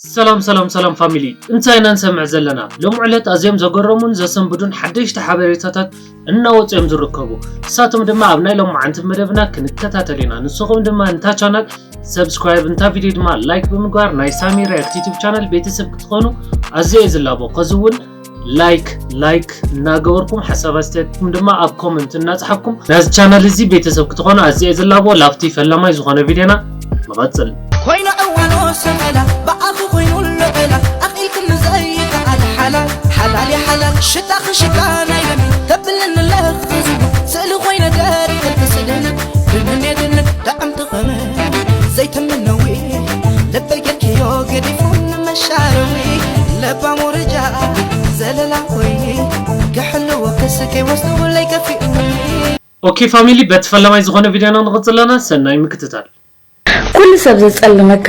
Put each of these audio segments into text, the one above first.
ሰላም ሰላም ሰላም ፋሚሊ፣ እንታይ ኢና ንሰምዕ ዘለና? ሎም ዕለት ኣዝዮም ዘገረሙን ዘሰንብዱን ሓደሽቲ ሓበሬታታት እናወፁ እዮም ዝርከቡ። ንሳቶም ድማ ኣብ ናይ ሎማዓንቲ መደብና ክንከታተል ኢና። ንስኹም ድማ እንታ ቻናል ሰብስክራይብ፣ እንታ ቪዲዮ ድማ ላይክ ብምግባር ናይ ሳሚ ሪያክት ዩቲዩብ ቻናል ቤተሰብ ክትኾኑ ኣዝየ እየ ዝላቦ። ከዚ እውን ላይክ ላይክ እናገበርኩም ሓሳብ ኣስተያየትኩም ድማ ኣብ ኮመንት እናፀሓፍኩም ናዚ ቻናል እዚ ቤተሰብ ክትኾኑ ኣዝየ እየ ዝላቦ። ላብቲ ፈላማይ ዝኾነ ቪዲዮና ንቐፅል። ኮይነ እዋኖ ሰመላ ብኣኺ ኮይኑ ልዑላ ኣኽኢልክኒ ዘይከኣል ሓላል ሓላል ሓላል ሽታኺ ሽታ ናይ ደሚ ተብልኒ ለኽዚ ስእሊ ኮይነ ደርክልኪ ስእልነ ብንኔትነ ጣዕምቲ ኸመ ዘይተምነዊ ልበይ ጌርክዮ ገዲፉ ንመሻረዊ ለባም ወረጃ ዘለላ ኮይኒ ክሕልዎ ክስከይ ወስድውለይ ከፊኡኒ። ኦኬ ፋሚሊ፣ በቲ ፈላማይ ዝኾነ ቪድዮና ንቕጽል ኣለና። ሰናይ ምክትታል። ኩሉ ሰብ ዘጸልመካ፣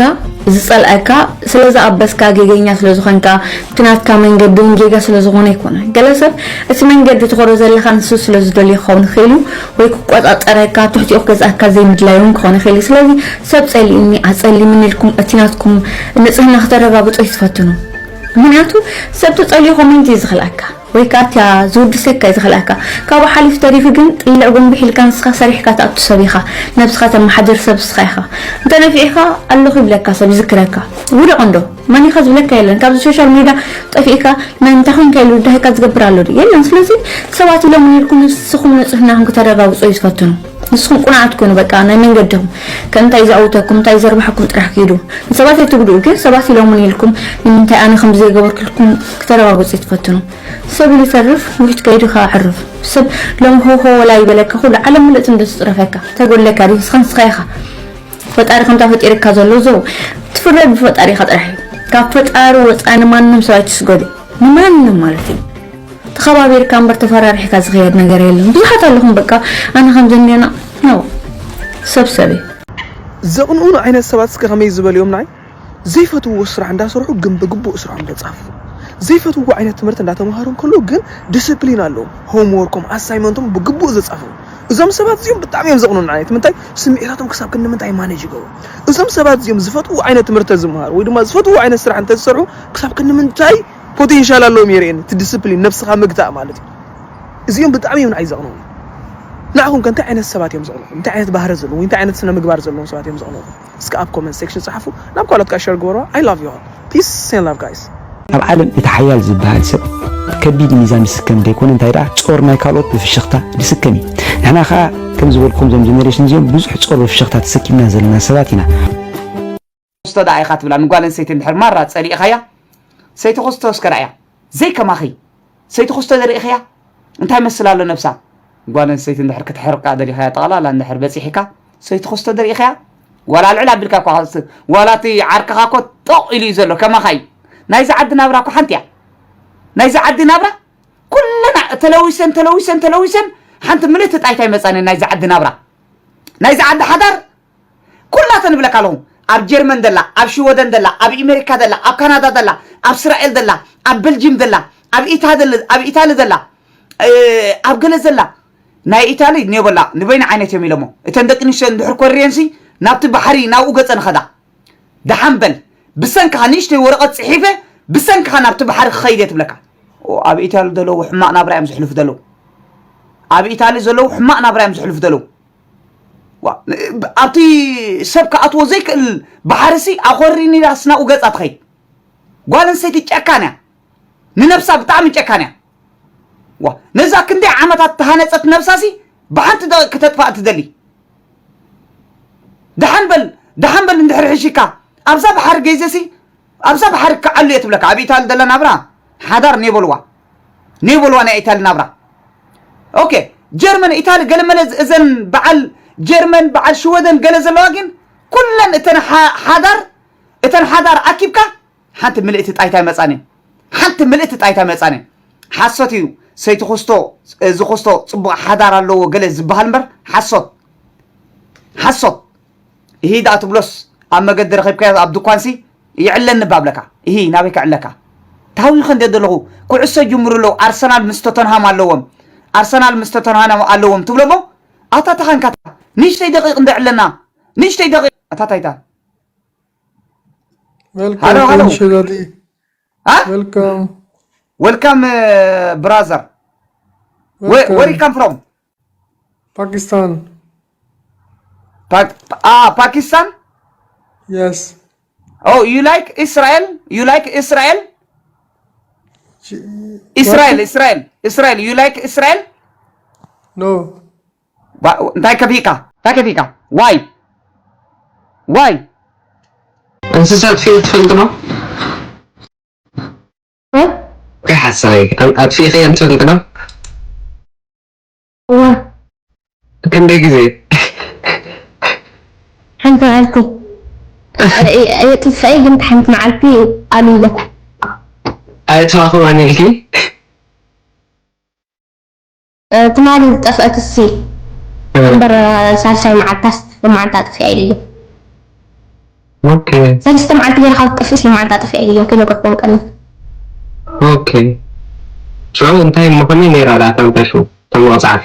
ዝጸልኣካ፣ ስለ ዝኣበስካ፣ ጌገኛ ስለ ዝኾንካ፣ እቲ ናትካ መንገዲ እውን ጌጋ ስለ ዝኾነ ኣይኮነን። ገለ ሰብ እቲ መንገዲ ትኸዶ ዘለኻ ንሱ ስለ ዝደልዮ ክኸውን ይኽእል እዩ፣ ወይ ክቆጻጸረካ፣ ትሕቲኡ ክገዝኣካ ዘይምድላዩ እውን ክኸውን ይኽእል እዩ። ስለዚ ሰብ ጸሊኡኒ፣ ኣጸሊምኒ ኢልኩም እቲ ናትኩም ንጽህና ክተረጋግጹ ኣይትፈትኑ። ምኽንያቱ ሰብ ተጸሊኡ ኮሜንት እዩ ዝኽልኣካ። ወይ ከዓ እቲያ ዝውድሰካ እዩ ዝኽልኣካ። ካብኡ ሓሊፉ ተሪፉ ግን ጥልዕ ጎንቢሕ ኢልካ ንስኻ ሰሪሕካ ትኣቱ ሰብ ኢኻ። ነብስኻ ተመሓድር ሰብ ንስኻ ኢኻ። እንተ ነፊዕኻ ኣለኹ ይብለካ ሰብ ይዝክረካ። ውደቕ እንዶ። መን ኢኻ ዝብለካ የለን። ካብዚ ሶሻል ሜድያ ጠፊእካ መን እንታይ ኮንካ ኢሉ ዳሂካ ዝገብር ኣሎ ድዩ? የለን። ስለዚ ሰባት ኢሎም ነይርኩም ንስኹም ንጽህናኹም ክተረጋግጹ እዩ ዝፈትኑ። ንስኹም ቁኑዓት ኩኑ በቃ ናይ መንገድኹም። ከምንታይ ዘዕውተኩም፣ እንታይ ዘርባሕኩም ጥራሕ ኪዱ። ንሰባት ኣይትጉድኡ ግን ሰባት ኢሎም እውን ኢልኩም ንምንታይ ኣነ ከም ዘይገበርክልኩም ክተረጋግጹ እዩ ትፈትኑ። ሰብ ኢሉ ይተርፍ፣ ውሕጅ ከይዱ ከኣ ዕርፍ። ሰብ ሎሚ ሆሆ ወላ ይበለካ፣ ኩሉ ዓለም ምልእቲ እንዶ ትጽረፈካ። እንታይ ጎድለካ ድዩ? ንስኻ ንስኻ ኢኻ። ፈጣሪ ከምታ ፈጢርካ ዘሎ ዘው ትፍረድ ብፈጣሪኻ ጥራሕ እዩ። ካብ ፈጣሪ ወጻኢ ንማንም ሰብ ኣይትስገዱ። ንማንም ማለት እዩ። ተኸባቢርካ እምበር ተፈራሪሕካ ዝኸየድ ነገር የለን። ብዙሓት ኣለኹም በቃ ኣነ ከምዚ እንዲና፣ no። ሰብ ሰብ እዩ። ዘቕንኡን ዓይነት ሰባት እስከ ከመይ ዝበሉ እዮም ንዓይ? ዘይፈትውዎ ስራሕ እንዳሰርሑ ግን ብግቡእ ስርሖም ደጻፉ። ዘይፈትውዎ ዓይነት ትምህርቲ እንዳተምሃሩ እንከለዉ ግን ዲስፕሊን ኣለዎም። ሆምወርኮም፣ ኣሳይመንቶም ብግቡእ ዝጻፉ። እዞም ሰባት እዚኦም ብጣዕሚ እዮም ዘቕኑን ዓይነት። ምንታይ? ስምዒታቶም ክሳብ ክንዲ ምንታይ ማኔጅ ይገብሩ? እዞም ሰባት እዚኦም ዝፈትውዎ ዓይነት ትምህርቲ ዝምሃሩ ወይ ድማ ዝፈትውዎ ዓይነት ስራሕ እንተዝሰርሑ ክሳብ ክንዲ ምንታይ ፖቴንሻል ኣለዎም የርእየኒ። እቲ ዲስፕሊን፣ ነብስኻ ምግታእ ማለት እዩ። እዚኦም ብጣዕሚ እዮም ንዓይ ዘቕንኡኒ። ንዓኹም ከ እንታይ ዓይነት ሰባት እዮም ዘቕንኡኹም? እንታይ ዓይነት ባህሪ ዘለዎም ወይ እንታይ ዓይነት ስነ ምግባር ዘለዎም ሰባት እዮም ዘቕንኡኹም? እስከ ኣብ ኮመንት ሴክሽን ጸሓፉ። ናብ ካልኦት ከኣ ሸር ግበርዋ። I love you all. Peace and love, guys. ኣብ ዓለም እቲ ሓያል ዝበሃል ሰብ ከቢድ ሚዛን ዝስከም ዘይኮነ፣ እንታይ ደኣ ጾር ናይ ካልኦት ብፍሽኽታ ዝስከም እዩ። ንሕና ከኣ ከም ዝበልኩም እዞም ጀነሬሽን እዚኦም ብዙሕ ጾር ብፍሽኽታ ተሰኪምና ዘለና ሰባት ኢና። ተኸስቶ ደኣ ኢኻ ትብላ ንጓል ኣንስተይቲ እንድሕር ማራ ጸሊእኻያ? ሰይቲ ተኸስቶ እስከ ረኣያ። ዘይከማኺ። ሰይቲ ተኸስቶ ዶ ርኢኽያ? እንታይ መስል ኣሎ ነብሳ? ጓል ኣንስተይቲ እንድሕር ክትሕርቃ ደሊኻያ ጠቕላላ እንድሕር በጺሕካ፣ ሰይቲ ተኸስቶ ዶ ርኢኽያ? ዋላ ልዕል ኣቢልካ እኳ፣ ዋላ እቲ ዓርክኻ እኮ ጦቕ ኢሉ እዩ ዘሎ፣ ከማኻ እዩ። ናይዚ ዓዲ ናብራ እኮ ሓንቲ እያ። ናይዚ ዓዲ ናብራ ኩለና ተለዊሰን፣ ተለዊሰን፣ ተለዊሰን ሓንቲ ምልእቲ ጣይታ ይመጻኒ ናይዚ ዓዲ ናብራ። ናይዚ ዓዲ ሓዳር ኩላተን እብለካ ኣለኹ። ኣብ ጀርመን ደላ፣ ኣብ ሽወደን ደላ፣ ኣብ ኣሜሪካ ደላ፣ ኣብ ካናዳ ደላ፣ ኣብ እስራኤል ደላ፣ ኣብ በልጅም ደላ፣ ኣብ ኢታ-፣ ደላ፣ ኣብ ኢታሊ ደላ፣ እ፣ ኣብ ገለ ዘላ፣ ናይ ኢታሊ ኔቦላ ንበይኑ ዓይነት እዮም ኢሎሞ። እተን ደቂ ኣንስትዮ እንድሕር ኮሪየንሲ ናብቲ ባሕሪ ናብኡ ገጸን ኸዳ። ደሓን በል። ብሰንክኻ ንእሽተይ ወረቐት ጽሒፈ ብሰንክኻ ናብቲ ባሕሪ ክኸይድ እየ ትብለካ። ኦ፣ ኣብ ኢታሊ ዘለዉ ሕማቕ ናብራ እዮም ዝሕልፉ ዘለዉ። ኣብ ኢታሊ ዘለዉ ሕማቕ ናብራ እዮም ዝሕልፉ ዘለዉ። ዋ፣ ኣብቲ ሰብ ክኣትዎ ዘይክእል ባሕርሲ ኣኾሪኒዳስ ናብኡ ገጻ ትኸይድ። ጓል ኣንስተይቲ ጨካን እያ። ንነብሳ ብጣዕሚ ጨካን እያ። ዋ፣ ነዛ ክንደይ ዓመታት ተሃነጸት ነብሳሲ ብሓንቲ ደቂቕ ክተጥፋእ ትደሊ። ደሓን በል፣ ደሓን በል እንድሕር ሕሽካ። ኣብዛ ባሕሪ ገይዘሲ፣ ኣብዛ ባሕሪ ክዓሉ እየ ትብለካ። ኣብ ኢታሊ ደላ ናብራ ሓዳር ኔበልዋ። ኔበልዋ ናይ ኢታሊ ናብራ። ኦኬ፣ ጀርመን፣ ኢታሊ፣ ገለመለ እዘን በዓል ጀርመን፣ በዓል ሽወደን ገለ ዘለዋ ግን ኩለን እተን ሓ-፣ ሓዳር፣ እተን ሓዳር ኣኪብካ ሓንቲ ምልእቲ ጣይታ ይመጻኒ። ሓንቲ ምልእቲ ጣይታ ይመጻኒ። ሓሶት እዩ። ሰይቲ ኩስቶ፣ እዚ ኩስቶ ጽቡቕ ሓዳር ኣለዎ ገለ ዝበሃል እምበር ሓሶት። ሓሶት። እሂ ደኣ ትብሎስ ኣብ መገዲ ረኺብካዮ ኣብ ድኳንሲ ይዕለኒ እባ እብለካ። እሂ ናበይ ከዕለካ? ታዊኸ እንደ ዘለኹ ኩዕሶ ይጅምሩ ኣለዉ። ኣርሰናል ምስ ቶተንሃም ኣለዎም። ኣርሰናል ምስ ቶተንሃም ኣለዎም ትብሎ እሞ ኣታ ተኻንካታ ንእሽተይ ደቂቕ እንደ ዕለና። ንእሽተይ ደቂቕ ኣታ ታይታ። Welcome, Hello, hello. Friend Shirley. Huh? Welcome. Welcome, uh, brother. Where, where you Welcome. come from? Pakistan. Pa- ah, Pakistan? Yes. Oh, you like Israel? You like Israel? Ch- Israel, what? Israel, Israel. You like Israel? No. Ba- እንታይ ከፊእካ? እንታይ ከፊእካ? Why? Why? እንስሳ ኣጥፊኡ ትፈልጥ ዶ? እ? ከይ ሓሳይ፣ ኣን-፣ ኣጥፊእኽየን ትፈልጥ ዶ? እወ። ክንደይ ግዜ? ሓንቲ መዓልቲ። ኣየ-፣ ኣየጥፍአይ፣ ግን ሓንቲ መዓልቲ ኣሉ ኢለ። ኣየጥፋእኽዋን ኢልኪ? እ፣ ትማሊ ዝጠፍአት እሲ እ። እምበር፣ ሳልሳይ መዓልታስ ብመዓልታ ኣጥፊኣ ኢለዮ። ኦኬ። ሰለስተ መዓልቲ ገይርካ ክትጠፍእስ ብመዓልታ ኣጥፊኣ ኢለዮ፣ ከይነገርኩዎም ቀኒ። ኦኬ። ሽዑ እንታይ እሞ ከመይ ነይራ እታ ታንታ ሽዑ? እቶም መቕጻዕቲ?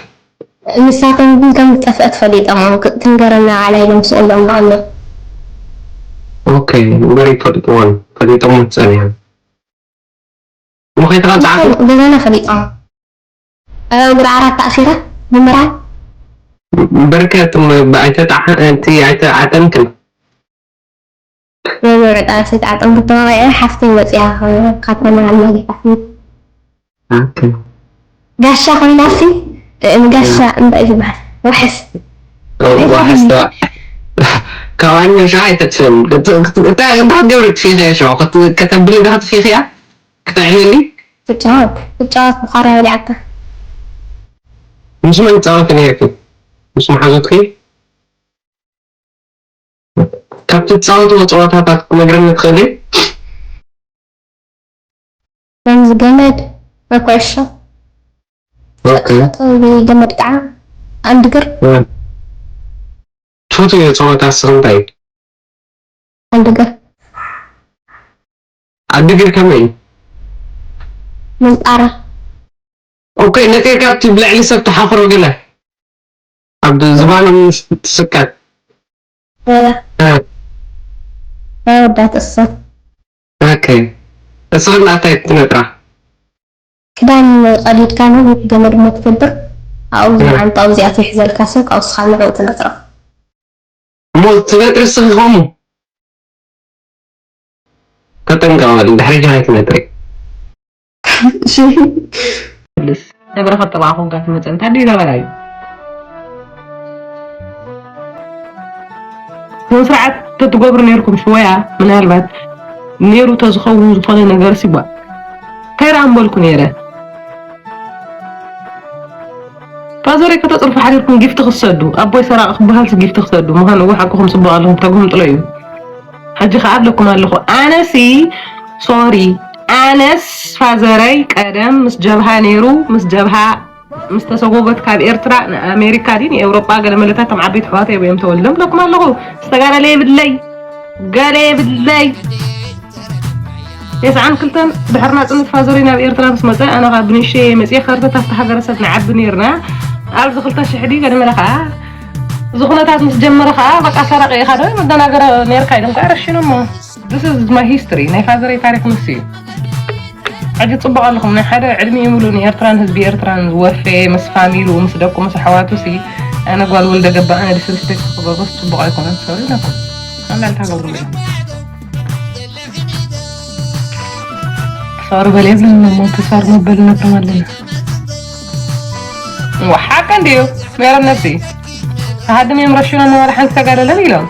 ንሳቶም ግን ከም ዝጠፍአት ፈሊጦም እዮም። ክ-፣ ትንገረና ባዕላ ኢሎም ስቕ ኢሎም ኣለዉ። ኦኬ። እምበር ይፈልጥዎን፣ ፈሊጦም ጸኒሖም። እሞ ከይተቐጻዕኩ? ገዛና ፈሊጦም። ኣብ እግሪ ዓራት ተኣሲረ ብምራይ። በርከት ም-፣ ብኣይተጣዓ-፣ እቲ ኣይተዓጠንክን? ብመዕጣ ሰይተዓጠንኩ ተባቒዐ ሓፍተይ መጺኣ ካብ ተመሃልና ጌታፍኒ። ኦኬ። ጋሻ ኮይናሲ፣ እ፣ ንጋሻ እ። እንታይ ዝበሃል? ዋሕስ። እ፣ ዋሕስ ተባ-፣ ካብ ዓይኒ ሻ ኣይተጥፍእን። እት-፣ እት-፣ እታ፣ እንታይ ክትገብሪ ትፍኢኺ እያ ሻ? ክት-፣ ከተብሊ ዶ ክትፍኢኺ እያ? ክተዕልሊ? ትጫወት፣ ትጫወት፣ ብዃርያ በሊዓካ። ምስ መን ትጻወቲ ነይርኪ? ምስ መሓዙትኪ? ካብ ትጻወትዎ ጸወታታት ክትነግርኒ ትኽእሊ? ከምዚ ገመድ፣ ወይ ኩዕሾ። ኦኬ። ገመድ ከዓ፣ ኣንድግር። እ። ትፈትውዮ ጸወታ እስኺ እንታይ እዩ? ኣንድግር። ኣንድግር ከመይ እዩ? ምንጣራ። ኦኬ፣ ነጢርካ ኣብቲ ብልዕሊ ሰብ ተሓኽሮ ገለ። ኣብ ዝባኖም ትስቀል። ገለ። እ። ናይ ወዳት እሰር። ኦኬ። እስኺ እንታይ ትነጥራ? ክዳን ቀዲድካ ነዊሕ ገመድ እሞ ትገብር፣ ኣብኡ እ። መዓንጣኡ እዚኣ ትሕዘልካ ሰብ፣ ካብኡ ንስኻ ንዕኡ ትነጥሮ። እሞ ትነጥሪ እስኺ ከምኡ? ተጠንቀቒ በሊ፣ ድሕሪ ጃሂ ትነጥሪ። እሺ። ናይ በረኸት ጠበቓ ኮንካ ትመጽእ፣ እንታይ ድዩ ዘበላ እዩ? ስነ ስርዓት ተትገብሩ ነይርኩም ሽወያ፣ ምናልባት ነይሩ ተዝኸውን ዝኾነ ነገር ሲባ። እንታይ ደኣ ምበልኩ ነይረ? ፋዘረይ ከተጽርፉ ሓዲርኩም ጊፍቲ ክትሰዱ፣ ኣቦይ ሰራቒ ክበሃልሲ ጊፍቲ ክሰዱ። ምዃኑ እወ ሓቅኹም ጽቡቕ ኣለኹም፣ ተግሁም ጥሎ እዩ። ሕጂ ከኣ ኣለኩም ኣለኹ። ኣነሲ፣ ሶሪ፣ ኣነስ ፋዘረይ ቀደም ምስ ጀብሃ ነይሩ፣ ምስ ጀብሃ ምስ ተሰጎጎት ካብ ኤርትራ ንኣሜሪካ ድዩ ንኤውሮጳ ገለ መለታት፣ እቶም ዓበይቲ ኣሕዋተይ እዮም ተወልዶም ብለኩም ኣለኹ። ዝተጋደለ የብለይ፣ ገለ የብለይ። ተስዓን ክልተን ድሕሪ ናጽነት ፋዘረይ ናብ ኤርትራ ምስ መጸ፣ ኣነ ኸኣ ብንእሽተይ መጺኤ ካርታታት ተሃገረሰብ ንዓቢ ነይርና። ኣብዚ ክልተ ሽሕ ድዩ ገለ መለ ኸኣ እዚ ኩነታት ምስ ጀመረ ኸኣ በቃ ሰራቂ ኢኻ ዶ መደናገሪ ነይርካ ኢሎም ከኣ ረሺኖሞ። This is my history፣ ናይ ፋዘረይ ታሪኽ ንሱ እዩ። ሕጂ ጽቡቕ ኣለኹም። ናይ ሓደ ዕድሚኡ ሙሉእ ንኤርትራን ህዝቢ ኤርትራን ዝወፈየ፣ ምስ ፋሚሉ፣ ምስ ደቁ፣ ምስ ኣሕዋቱ ሲ፣ ኣነ ጓል ወልደ ገባእ፣ ኣነ ዲስሪስፔክት ክገብሮስ ጽቡቕ ኣይኮነን። ሶሪ ኢለኩም። ኣምላል ታገብሩ ኢኹም። ሶሪ በል የብልን እሞ፣ እቲ ሶሪ መበል ነቶም ኣለና። እዋ፣ ሓቂ እንድዩ፣ ሜሮን ነብሲ። ተሃድም እዮም ረሺኖም፣ ዋላ ሓንቲ ተጋደለን ኢሎም።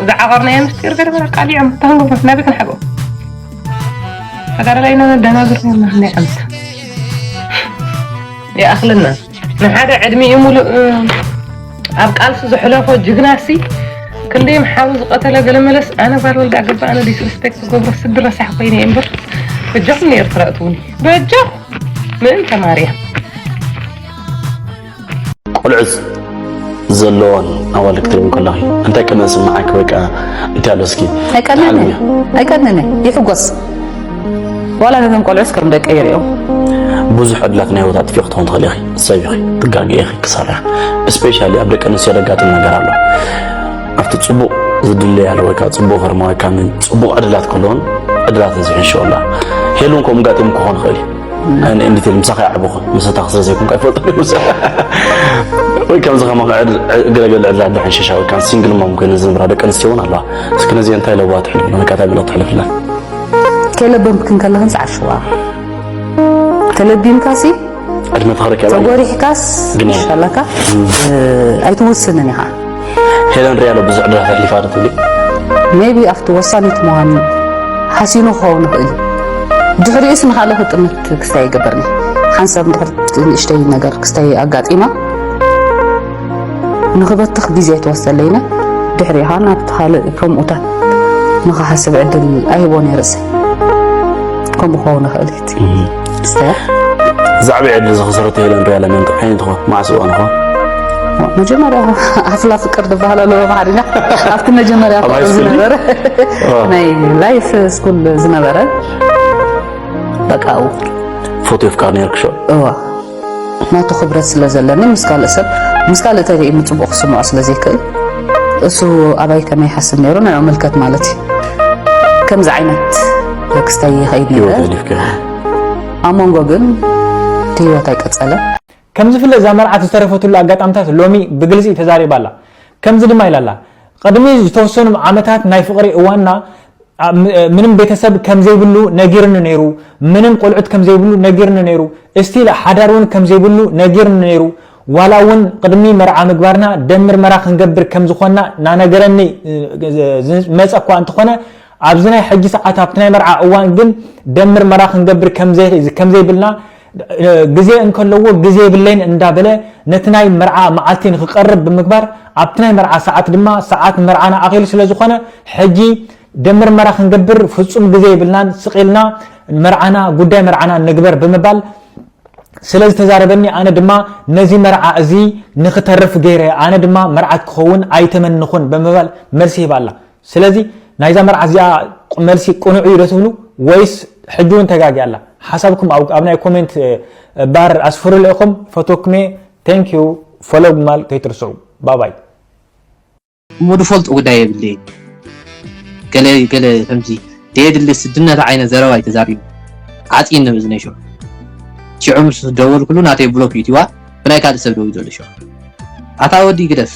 ዝዓቐርናዮ ምስጢር ገለ በለ ቃሊዖም፣ ተሃንጎ፣ ናበይ ክንሓጎ? ተጋዳላይ ኢና ነደናግር ነና ናይ ዓመት። ይኣኽለና። ንሓደ ዕድሚኡ ሙሉእ ኣብ ቃልሲ ዘሕለፎ ጅግናሲ፣ ክንደይ ምሓሩ ዝቐተለ ገለ መለስ፣ ኣነ ጓል ወልደ ኣገባ፣ ኣነ ዲስሪስፔክት ዝገብሮ ስዲ ረሳሕ ኮይነ እየ እምበር፣ በጃኹም ንኤርትራ እትውኒ። በጃኹም። ምእንተ ማርያም። ቆልዑት ዘለዎን ኣዋልድ ክትሪኢ ከለኺ እንታይ ቅንእ ዝስምዓኪ ወይ ከኣ እንታይ ኣሎ እስኪ ኣይቀንእን እየ። ትሓልምዮ? ኣይቀንእን እየ። ይሕጎስ። ዋላ ነዞም ቆልዑስ ከም ደቀይ ይሪኦም። ብዙሕ ዕድላት ናይ ህይወት ኣጥፊእኺ ክትኾን ትኽእሊ ኢኺ። ሰብ ኢኺ፣ ትጋገ ኢኺ ክሳራ። እስፔሻሊ ኣብ ደቂ ኣንስትዮ ዘጋጥም ነገር ኣሎ። ኣብቲ ጽቡቕ ዝድለይ ኣሎ ወይ ከዓ ፅቡቕ ከርማ ወይ ከዓ ምን ፅቡቕ ዕድላት ከለውን ዕድላት እዚ ሕንሸወላ ሄሉን ከምኡ ጋጢሙ ክኾን ይኽእል እዩ። ኣነ እንዲቴል ምሳኻ ይዓበኹ መሰታኽ ስለ ዘይኮንካ ይፈልጦ ይውሰ ወይ ከምዚ ከማ ገለገለ ዕድላት ድሕን ሸሻ ወይ ከዓ ሲንግል ማም ኮይነ ዝነብራ ደቂ ኣንስትዮ እውን ኣለዋ። እስኪ ነዚ እንታይ ለዋ ትሕልፍ ወይ ከዓ እንታይ መልእኽቲ ትሕልፍለን? ከይለበምክን ከለኽን ሰዓት ሽዋ ተለቢምካሲ ዕድመ ተኽርክ ያባ ተጎሪሕካስ ግን ይሻለካ። ኣይትውስንን ኢኻ። ሄለን ሪያሎ ብዙሕ ዕድላት ኣሕሊፋ ዶ ትብሊ? ሜቢ ኣብቲ ወሳኒት ምዃን ሓሲኑ ክኸውን ይኽእል እዩ። ድሕሪኡስ ንኻልእ ክጥምት ክስታይ ይገብርኒ። ሓንሳብ እንድሕር ንእሽተይ ነገር ክስታይ ኣጋጢማ ንኽበትኽ ግዜ ኣይትወስደለይና። ድሕሪኻ ናብቲ ካልእ ከምኡታት ንኽሓስብ ዕድል ኣይህቦን እየ ርእሰይ። ከምኡ ክኸውን ይኽእል እዩ እቲ ክስታይ። ዛዕባ ዕድል ዝኸሰረቶ ሄለን ሪያሎ መን ዓይነት ኾ? መዓስ እዋን ኾ? መጀመርያ ኣፍላ ፍቅር ዝበሃል ኣሎ ብኣምሓርኛ። ኣብቲ መጀመርያ ኣብ ሃይ ስኩል ዝነበረ ኦ። ናይ ላይፍ ስኩል ዝነበረ በቃ ኣብኡ ፎቶ የፍቃር ነርክሾ እዋ ናቱ ክብረት ስለ ዘለኒ ምስ ካልእ ሰብ ምስ ካልእ ተሪእኒ ፅቡቕ ክስምዖ ስለ ዘይክእል እሱ ኣባይ ከመይ ይሓስብ ነይሩ ንዕኡ ምልከት ማለት እዩ። ከምዚ ዓይነት ክስታይ ይኸይድ ነይረ። ህይወት ገዲፍካ ኣብ መንጎ ግን እቲ ህይወት ኣይቀፀለን። ከም ዝፍለጥ እዛ መርዓት ዝተረፈትሉ ኣጋጣምታት ሎሚ ብግልፂ ተዛሪባ ኣላ። ከምዚ ድማ ኢላ ኣላ። ቅድሚ ዝተወሰኑ ዓመታት ናይ ፍቕሪ እዋንና ምንም ቤተሰብ ከም ዘይብሉ ነጊርኒ ነይሩ፣ ምንም ቆልዑት ከም ዘይብሉ ነጊርኒ ነይሩ፣ እስቲል ሓዳር እውን ከም ዘይብሉ ነጊርኒ ነይሩ። ዋላ እውን ቅድሚ መርዓ ምግባርና ደም ምርመራ ክንገብር ከም ዝኾንና ናነገረኒ ዝመፀ እኳ እንተኾነ ኣብዚ ናይ ሕጂ ሰዓት ኣብቲ ናይ መርዓ እዋን ግን ደም ምርመራ ክንገብር ከም ዘይብልና ግዜ እንከለዎ ግዜ የብለይን እንዳበለ ነቲ ናይ መርዓ መዓልቲ ንክቀርብ ብምግባር ኣብቲ ናይ መርዓ ሰዓት ድማ ሰዓት መርዓና ኣኺሉ ስለዝኾነ ሕጂ ደም ምርመራ ክንገብር ፍጹም ግዜ የብልናን ስቕ ኢልና መርዓና ጉዳይ መርዓና ንግበር ብምባል ስለዝተዛረበኒ ኣነ ድማ ነዚ መርዓ እዚ ንክተርፍ ገይረ ኣነ ድማ መርዓት ክኸውን ኣይተመንኹን ብምባል መልሲ ሂባ ኣላ። ስለዚ ናይዛ መርዓ እዚኣ መልሲ ቅኑዕ እዩ ዶ ትብሉ ወይስ ሕጂ እውን ተጋጊ ኣላ? ሓሳብኩም ኣብ ኣብ ናይ ኮሜንት ባር ኣስፍሩለ ኢኹም። ፈትወኩም እየ። Thank you follow ምባል ከይትርስዑ። ባባይ። እሞ ዝፈልጦ ጉዳይ የብለይን። ገለ ገለ ከምዚ ደየድሊ ስድነት ዓይነት ዘረባ እዩ ተዛሪቡ። ዓጽይኒ እዝነይ ሽዑ። ሽዑ ምስ ደወልኩሉ ናተይ ብሎክ እዩ እቲዋ ብናይ ካልእ ሰብ ደው እዩ ዘሎ ሽዑ። ኣታ ወዲ ግደፍ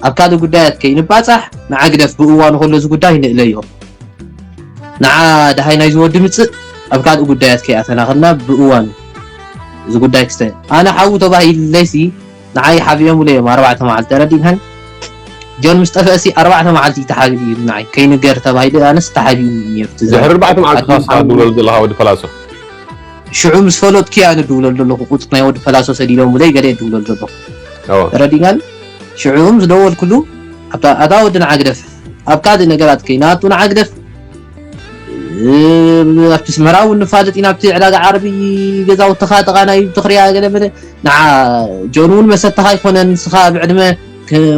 ኣብ ካልእ ጉዳያት ከይንባጻሕ ንዓ ግደፍ ብእዋኑ ከሎ እዚ ጉዳይ ንእለዮ። ንዓ ደሃይ ናይዚ ወዲ ምጽእ ኣብ ካልእ ጉዳያት ከይኣተናኸልና ብእዋኑ እዚ ጉዳይ ክስተ ኣነ ሓዉ ተባሂለይሲ ንዓይ ሓቢኦምለይ እዮም ኣርባዕተ መዓልቲ ተረዲእካኒ ጆን ምስ ጠፍአ ሲ ኣርባዕተ መዓልቲ እዩ ተሓቢኡ እዩ ንዓይ ከይንገር ተባሂለ ኣነስ ተሓቢኡ ነይሩ ትዝ ድሕሪ ኣርባዕተ መዓልቲ ካብ ሰዓት ድውለሉ ዘለኻ ወዲ ፈላሶ ሽዑ ምስ ፈለጥኩ ኣነ ድውለሉ ኣለኹ ቁፅሪ ናይ ወዲ ፈላሶ ሰዲዶምለይ ገለ ድውለሉ ዘለኹ ኣዎ ተረዲእካኒ ሽዑ ምስ ደወልኩሉ ኣብታ ኣታ ወዲ ንዓ ግደፍ ኣብ ካልእ ነገራት ከይናቱ ንዓ ግደፍ ኣብቲ ስመራ እውን ንፋለጥ ኢና ኣብቲ ዕዳጋ ዓርቢ ገዛውትኻ ጥቓ ናይ ትኽርያ ገለ መለ ንዓ ጆን እውን መሰተኻ ኣይኮነን ንስኻ ብዕድመ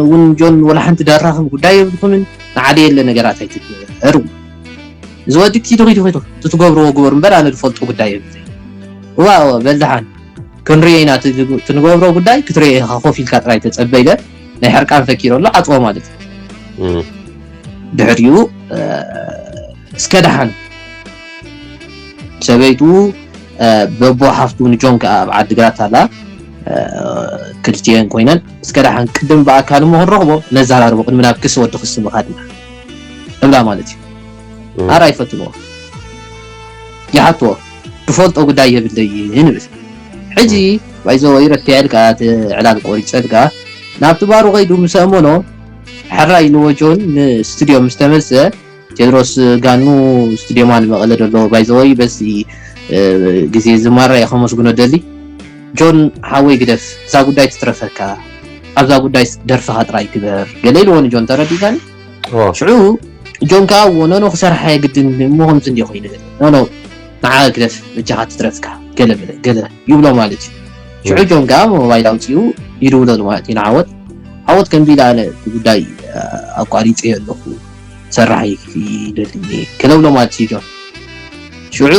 እውን ጆን ወላ ሓንቲ ደራኽም ጉዳይ የብልኩምን ንዓደ የለ ነገራት ኣይትግበሩ እዚ ወዲ ኪዱ ኪዱ ኪዱ ትትገብርዎ ግበሩ እምበር ኣነ ዝፈልጦ ጉዳይ የብለይ እዋ እዋ በልድሓን ክንሪኦ ኢና ትንገብሮ ጉዳይ ክትሪኦ ኢኻ ኮፍ ኢልካ ጥራይ ተጸበ ኢለ ናይ ሕርቃን ፈኪረ ኣሎ ዓጽዎ ማለት እዩ ድሕሪኡ እስከ ደሓን ሰበይቱ በቦ ሓፍቱ ንጆን ከኣ ኣብ ዓድግራት ኣላ ክልቲኤን ኮይነን እስከ ደሓን ቅድም ብኣካል እሞ ክንረኽቦ ነዘራርቦ ቅድሚ ናብ ክሲ ወዲ ክሲ ምኻድና እብላ ማለት እዩ ኣራ ይፈትንዎ ይሓትዎ ትፈልጦ ጉዳይ የብለይን ይብል ሕጂ ባይዘወይ ረስያ ኢልካ እቲ ዕላል ቆሪፀልካ ናብቲ ባሩ ከይዱ ምስ ኣእመኖ ሕራይ ኢልዎ ጆን ንስቱድዮ ምስ ተመልሰ ቴድሮስ ጋኑ ስቱድዮ ማን መቐለ ደሎ ባይዘወይ በዚ ግዜ ዝማራ እየ ከመስግኖ ደሊ ጆን ሓወይ ግደፍ እዛ ጉዳይ ትትረፈካ ኣብዛ ጉዳይ ደርፍኻ ጥራይ ግበር ገለ ኢልዎ ንጆን ተረዲእካኒ ሽዑ ጆን ከዓ እዎ ኖኖ ክሰርሓ የግድን እሞ ከምዚ እንዲ ኮይኑ ኖኖ ንዓ ግደፍ በጃኻ ትትረፍካ ገለ በለ ገለ ይብሎ ማለት እዩ ሽዑ ጆን ከዓ ሞባይል ኣውፅኡ ይድውለሉ ማለት እዩ ንዓወት ዓወት ከምዚ ኢለ ኣነ እቲ ጉዳይ ኣቋሪፀ ኣለኹ ክሰርሕ ይደሊ ገለ ብሎ ማለት እዩ ጆን ሽዑ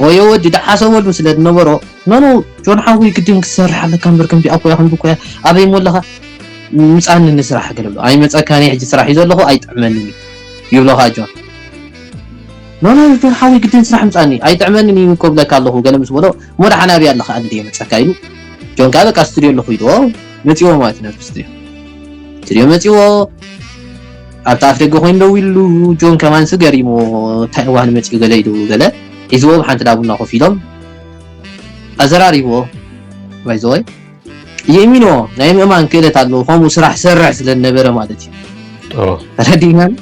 ወዮ ወዲ ዝሓሰበሉ ስለ ዝነበሮ ኖኖ ጆን ሓወይ ግድን ክትሰርሕ ኣለካ እምበር ከምዚ ኣኮያ ከምዚ ኮያ ኣበይ እሞ ኣለኻ ምጻኒ ንስራሕ ገለ ብሎ ኣይመጸካን ሕጂ ስራሕ እዩ ዘለኹ ኣይጥዕመንን እዩ ይብሎ ከኣ ጆን። ኖ ኖ ጆን ሓወይ ግድን ስራሕ ምጻኒ ኣይጥዕመንን እዩ እኮ ብለካ ኣለኹ ገለ ምስ በሎ እሞ ደሓን ኣብይ ኣለኻ ኣነ ድየ መጸካ ኢሉ ጆን ከኣ በቃ ስቱድዮ ኣለኹ ኢልዎ መጺዎ ማለት እዩ ናብቲ ስቱድዮ ስቱድዮ መጺዎ ኣብቲ ኣፍ ደገ ኮይኑ ደው ኢሉ ጆን ከማን ስገሪሞ እንታይ እዋን መጺኡ ገለ ኢሉ ገለ ሒዝዎ ብሓንቲ ዳቡና ኮፍ ኢሎም ኣዘራሪብዎ ባይዘወይ የእሚንዎ ናይ ምእማን ክእለት ኣለዎ ከምኡ ስራሕ ሰርሕ ስለ ዝነበረ ማለት እዩ ተረዲእናን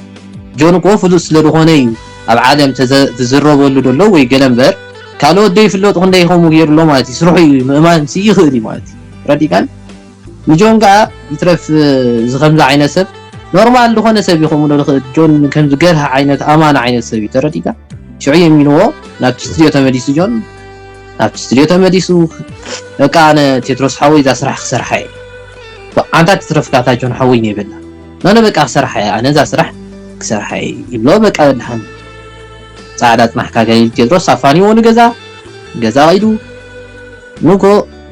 ጆን እኮ ፍሉጥ ስለ ዝኾነ እዩ ኣብ ዓለም ዝዝረበሉ ዘሎ ወይ ገለ እምበር ካልኦት ዶ ይፍለጡ ክንደይ ከምኡ ገይሩ ኣሎ ማለት እዩ ስርሑ እዩ ምእማን ሲ ይኽእል እዩ ማለት እዩ ተረዲእካን ንጆን ከዓ ይትረፍ እዚ ከምዚ ዓይነት ሰብ ኖርማል ዝኾነ ሰብ ይኸውን ዶ ዝኽእል ጆን ከምዚ ገርህ ዓይነት ኣማን ዓይነት ሰብ እዩ ተረዲእካ ሽዑ የሚንዎ ናብቲ ስቱድዮ ተመሊሱ ጆን ናብቲ ስቱድዮ ተመሊሱ በቃ ኣነ ቴድሮስ ሓወይ እዛ ስራሕ ክሰርሓ እየ ኣንታ ትትረፍካታ ጆን ሓወይ ኔበላ ኖነ በቃ ክሰርሓ እየ ኣነ እዛ ስራሕ ክሰርሓ እየ ይብሎ በቃ በድሓን ፃዕዳ ፅናሕካ ገሊል ቴድሮስ ኣፋኒዎ ንገዛ ገዛ ኢሉ ንጎ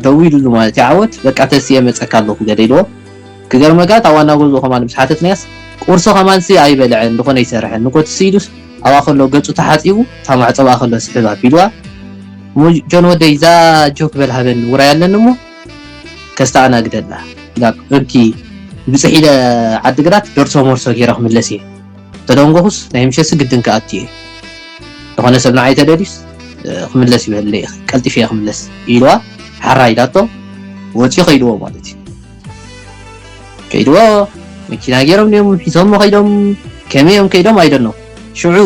ደው ኢሉሉ ማለት እዩ ዓወት በቃ ተስየ መፀካ ኣለኹ ገለ ኢልዎ ክገርመካ እታ ዋና ጎዝኡ ከማን ምስ ሓተትናያስ ቁርሲ ከማንሲ ኣይበልዐን ዝኾነ ይሰርሐን ንጎ ትስኢሉስ ኣብኣ ከሎ ገፁ ተሓፂቡ እታ ማዕፀ ብኣ ከሎ ስሕብ ኣቢልዋ እሞ ጆን ወደይ እዛ ጆክ በል ሃበኒ ውራይ ኣለኒ እሞ ከስተኣናግደላ ኢላ እብኪ ብፅሒለ ዓድግራት ደርሶ መርሶ ገይረ ክምለስ እየ ተደንጎኹስ ናይ ምሸሲ ግድን ክኣቱ እየ ዝኾነ ሰብ ንዓይ ተደልዩስ ክምለስ ይበለ ቀልጢፈ ክምለስ ኢልዋ ሓራ ኢላቶ ወፂኡ ከይድዎ ማለት እዩ ከይድዎ መኪና ገይሮም እዮም ሒዞሞ ከይዶም ከመይ እዮም ከይዶም ኣይደኖ ሽዑ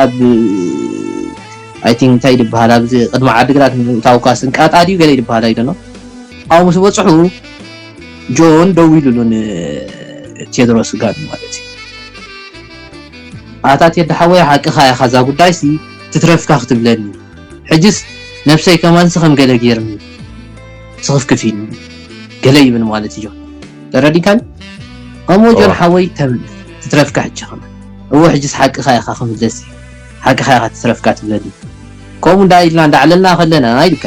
ኣብ ኣይ ቲንክ እንታይ ይድበሃል ኣብዚ ቅድሚ ዓድግራት ምእታው ኳስ እንቃጣ ድዩ ገለ ይድበሃል ኣይደኖ ኣብኡ ምስ በፅሑ ጆን ደው ኢሉሉ ንቴድሮስ ጋን ማለት እዩ ኣታ ቴዲ ሓወይ ሓቅኻ ኢኻ እዛ ጉዳይሲ ትትረፍካ ክትብለኒ ሕጅስ ነብሰይ ከማንሲ ከም ገለ ገይርኒ ስኽፍክፍ ኢልኒ ገለ ይብል ማለት እዩ ተረዲካን እሞ ጆን ሓወይ ተምልስ ትትረፍካ ሕጂ ከማን እዎ ሕጅስ ሓቅኻ ኢኻ ክምለስ ሓቅኻ ኢኻ ትትረፍካ ትብለኒ ከምኡ እንዳ ኢልና እንዳዕለልና ከለና ኢልካ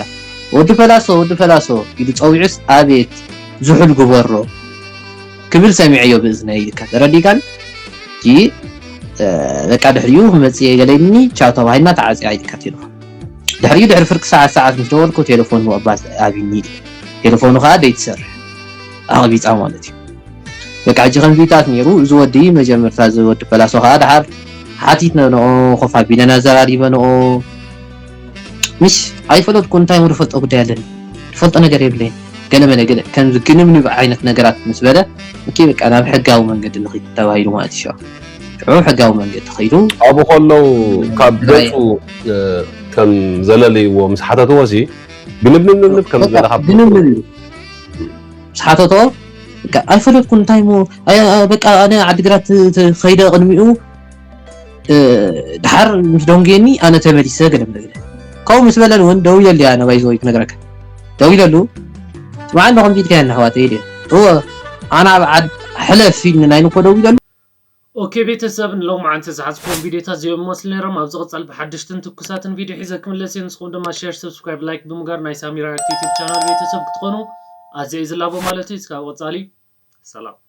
ወዲ ፈላሶ ወዲ ፈላሶ ኢሉ ፀዊዑስ ኣቤት ዝሑል ግበሮ ክብል ሰሚዐዮ ብእዝነይ ኢልካ ተረዲካን ጂ በቃ ድሕሪኡ ክመፅእ እየ ገለ ኢልኒ ቻው ተባሂልና ተዓፅያ ኢልካ ቴሌፎን ድሕሪኡ ድሕሪ ፍርቂ ሰዓት ሰዓት ምስ ደወልኩ ቴሌፎን ምቕባል ኣብኒ ኢሉ ቴሌፎኑ ከዓ ደይትሰርሕ ኣቕቢፃ ማለት እዩ በቃ ሕጂ ከምዚታት ነይሩ እዚ ወዲ መጀመርታ እዚ ወዲ ፈላሶ ከዓ ድሓር ሓቲትነንኦ ኮፍ ኣቢለና ዘራሪበንኦ ምሽ ኣይፈለጥኩ እንታይ ሞ ዝፈልጦ ጉዳይ ኣለኒ ዝፈልጦ ነገር የብለይን ገለ መለ ገለ ከምዚ ግንብንብ ዓይነት ነገራት ምስ በለ እኪ በቃ ናብ ሕጋዊ መንገዲ ንኺድ ተባሂሉ ማለት እዩ ሽዑ ሕጋዊ መንገዲ ኺዱ ኣብኡ ከለዉ ካብ ገፁ ከም ዘለለይዎ ምስ ሓተትዎ ሲ ግንብንብንብ ከም ዝበለ ካብ ግንብንብ ምስ ሓተቶ በቃ ኣይፈለጥኩ እንታይ ሞ በቃ ኣነ ዓዲግራት ኸይደ ቅድሚኡ ድሓር ምስ ደንጉየኒ ኣነ ተመሊሰ ገለ ገለ ከምኡ ምስ በለን እውን ደው ኢለሉ እያ ነባይ ዝወይ ክነግረካ ደው ኢለሉ ስማዕ እንዶ ከምዚ ኢልካ ኣሕዋተይ ኢለ እወ ኣነ ኣብ ዓድ ሕለፍ ኢልኒ ናይ ንኮ ደው ኢለሉ ኦኬ ቤተሰብ ንሎማዓንቲ ዝሓዝኩም ቪዲዮታት እዚኦም ይመስሉ ነይሮም ኣብ ዝቕፀል ብሓድሽትን ትኩሳትን ቪዲዮ ሒዘ ክምለስ እየ ንስኹም ድማ ሼር ሰብስክራይብ ላይክ ብምግባር ናይ ሳሚራ ዩቱብ ቻናል ቤተሰብ ክትኾኑ ኣዝየ ዝላቦ ማለት እዩ እስካብ ቀፃሊ ሰላም